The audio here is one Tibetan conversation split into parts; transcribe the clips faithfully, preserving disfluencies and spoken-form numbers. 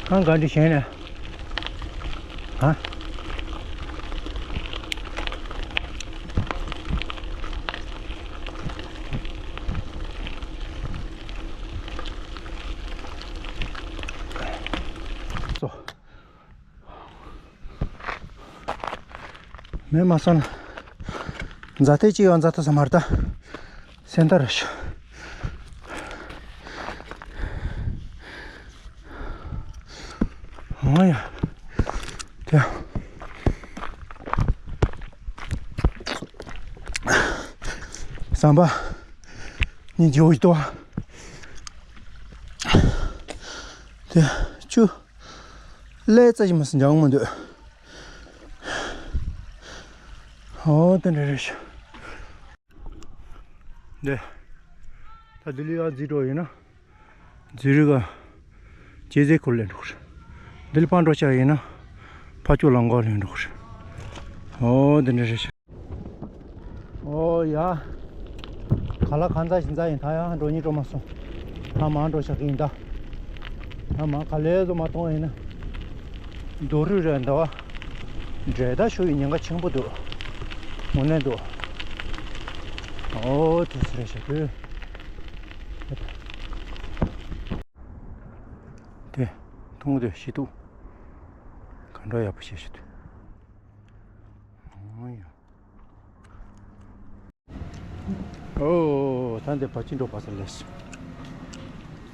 གང་ག་འདྲ་བྱས་ནས། ཧ། སོ། མེད་མ་སོང་ན། རྫ་ཐེ་གཅིག་ཡང་རྫ་ཐེ་ས་མར་ད། སེམས་ཐག་རེད་ཤག་འོ་ཡ། དེ། ཟམ་པ། ཉིན་རྒྱལ་བོ་ཞིག་ཏོ། དེ། བཅུ། ཀླད་རྩ་ཞིག་མ་སྲིད་འཇང་མི་འདུག་ཨོ་དེ་འདྲ་རེད་ཤག་འདི། ད་ལྡི་ལི་ཡར་འཛེགས་འགྲོ་ཡིན་ན། འཛེགས་རི་ག་ཅེ་ཟེ་ཁུལ་ལེན་འགྲོ་གི་རེད། ལྡི་ལི་ཕར་འགྲོ་ཆ་ཡིན་ན། ཕར་ཕྱོགས་ལམ་ཁ་ལེན་འགྲོ་གི་རེད། ཨོ་དེ་འདྲ་རེད་ཤག་ཨོ་ཡ། ག་ལ་གང་ཚ་ཞིང་ཚ་ཡིན། ད་ཡང་འགྲོ་སྙིང་བྲོ་མ་སོང་། ད་མར་འགྲོ་བཞག་གི་ཡིན་ད། ད་མར་ག་ལེ་བཟོ་མ་གཏོང་ཡིན་ན། རྡོ་རུས་རེད་འདུག་བ། འདྲེད་ད་ཞུ་ཡི་ཉེན་ཁ་ཆེན་པོ་འདུག་དངོས་གནས་འདུག་ཨོ་དེ་ཚོ་རེད་ཤག་དེ། དེ། མཐོང་དུས་ཤི་འདུག་ག་འདྲ་ཡག་པོ་བྱས་ཤི་འདུག་ཨོ་ཡ། ཨོ། ད་འདི་བ་ཕྱི་འགྲོ་བ་ས་ལས།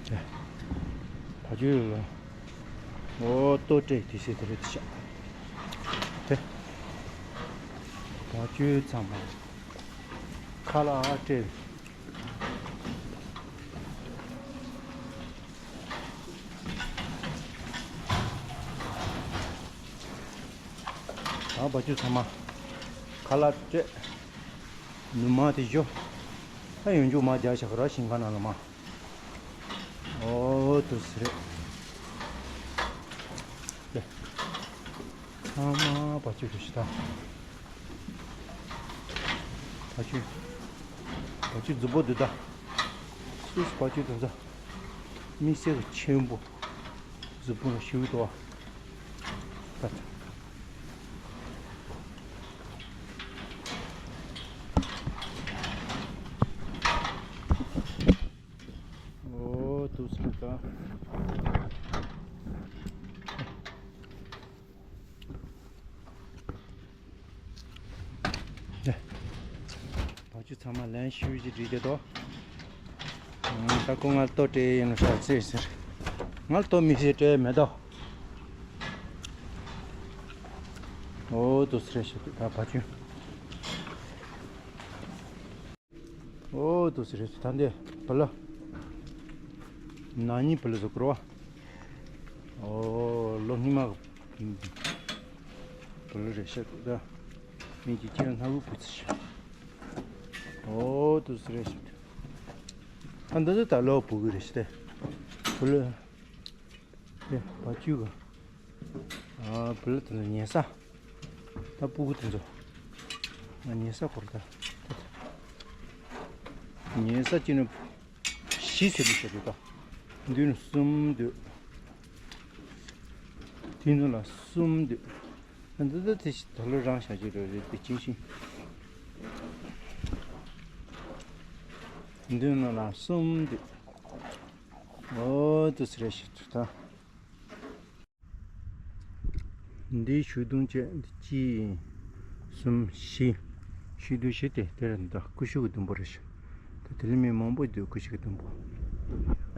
དེ། བ་ཕྱི་ལ། ཨོ་ལྟོ་སྤྲད་དུས་སེ་དེ་རེད་ཤག་དེ། བ་ཕྱི་ཚང་མ། ཁ་ལག་སྤྲད། ཨ་བ་ཕྱི་ཚང་མ། ཁ་ལག་སྤྲད། ནུ་མ་དེ་ཞོ། ད་ཡོང་རྒྱུ་མ་རྒྱག་བཞག་ར་ཞིང་ཁ་ནང་ལ་མ། ཨོ་དུ་སི་རེད། དེ། ཚང་མ་བ་ཕྱི་རེད་ཤག་ད། བ་ཕྱི། བ་ཕྱི་རྫིག་པོ་འདུག་ད། སུ་སུ་བ་ཕྱི་འདུག་ད། མི་སེར་ཆེན་པོ། རྫིག་པོ་ཞིག་འདུག་ད། ཨོ་དུ་སི་རེད་ད། བ་ཕྱི་ཚང་མ་ལན་ཤུལ་གྱིས་བསྒྲིགས་བསྡད་དོ། ད་ཁོ་ང་ལྟོ་སྤྲད་ཡིན་ནོ་ཤག་ཟེར་ཟེར། ང་ལྟོ་མི་ཤེས་སྤྲད་མེད་དོ། ཨོ་དུ་སི་རེད་ཤག་ད་བ་ཕྱི། ཨོ་དུ་སི་རེད་ད་འདི་བུ་ལ། ན་ནིང་བུ་ལ་བཟོ་དགོས་རེད་བ། ཨོ་ལོ་སྔོན་མ་གི་བུ་ལ་རེད་ཤག་ད། མི་གཅིག་ཁྱེད་སྣ་བུག་བུ་ཚི་ཤག་ཨོ་དུ་སི་རེད་ཤག་ད་འདི་ཚོ་ད་ལོ་བུ་གི་རེད་ཤག་ད། བུ་ལ། དེ་བ་ཕྱི་གི། ཨ་བུ་ལ་དེ་ཚོ་ཉལ་ས། ད་སྤུ་གུ་དེ་ཚོ། ང་ཉལ་ས་སྐོར་ད། ཉལ་ས་གཅིག་ནི་བཞི་ཟེར་གྱི་ཤག་འདུག་ད། མདུན་ནས་གསུམ་འདུག་དེ་ནང་ལ་གསུམ་འདུག་ད་འདི་ད་དེ་ད་ལོ་རང་བཞག་གི་རེད་རེད་དེ་ཅིང་ཤིང་། མདུན་ནང་ལ་གསུམ་འདུག་ཨོ་དུ་སི་རེད་ཤག་ད། འདིའི་ཤུག་སྡོང་བཅས་འདི་གཅིག་གསུམ་བཞི། ཤུག་སྡོང་བཞི་སྟེ་དེར་འདི་ཀུ་ཤུ་གི་ཟླུམ་པོ་རེད་ཤག་ད་དེ་ལས་མི་མང་པོ་འདུག་ཀུ་ཤུ་གི་ཟླུམ་པོ།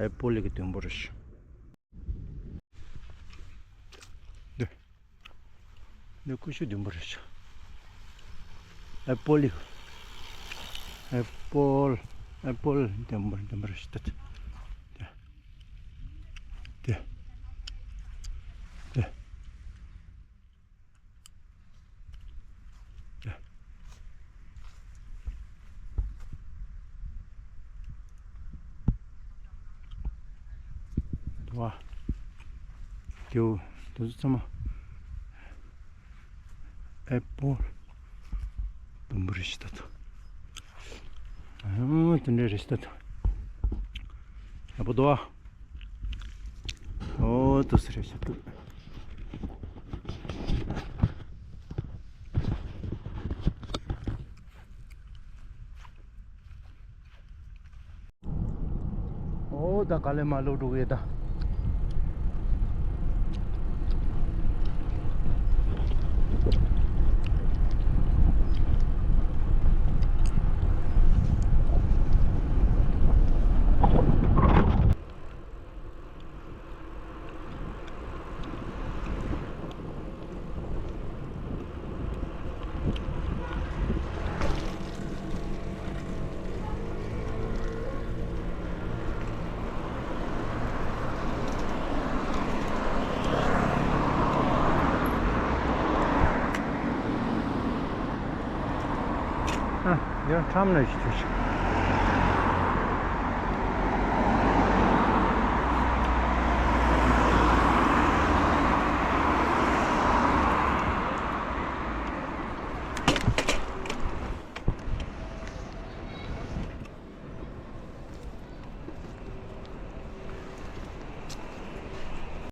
ཨེ་པོ་ལི་གི་ཟླུམ་པོ་རེད་ཤག་འདི། འདི་ཀུ་ཤུ་ཟླུམ་པོ་རེད་ཤག་ཨེ་པོ་ལི། ཨེ་པོལ། ཨེ་པོལ་ཟླུམ་པོ་ཟླུམ་པོ་རེད་ཤག་ད། དེ། དེ། དེ། དེ། དེ་བ། དེ་བོ། དེ་ཚོ་ཚང་མ། ཨེ་པོལ། འབུ་རེ་ཞིག་ད་དུ། ཨ་དེ་འདྲ་རེ་ཞིག་ད་དུ། ཡག་པོ་འདུག་ཨ། ཨོ་དུ་སི་རེ་ཞིག་ད་དུ། ཨོ་ད་ག་ལེ་མ་ལོག་འགྲོ་གི་ད། ཨ། ཡང་ཁྲམ་ནས་ཞིག་ཐུག་ཤིག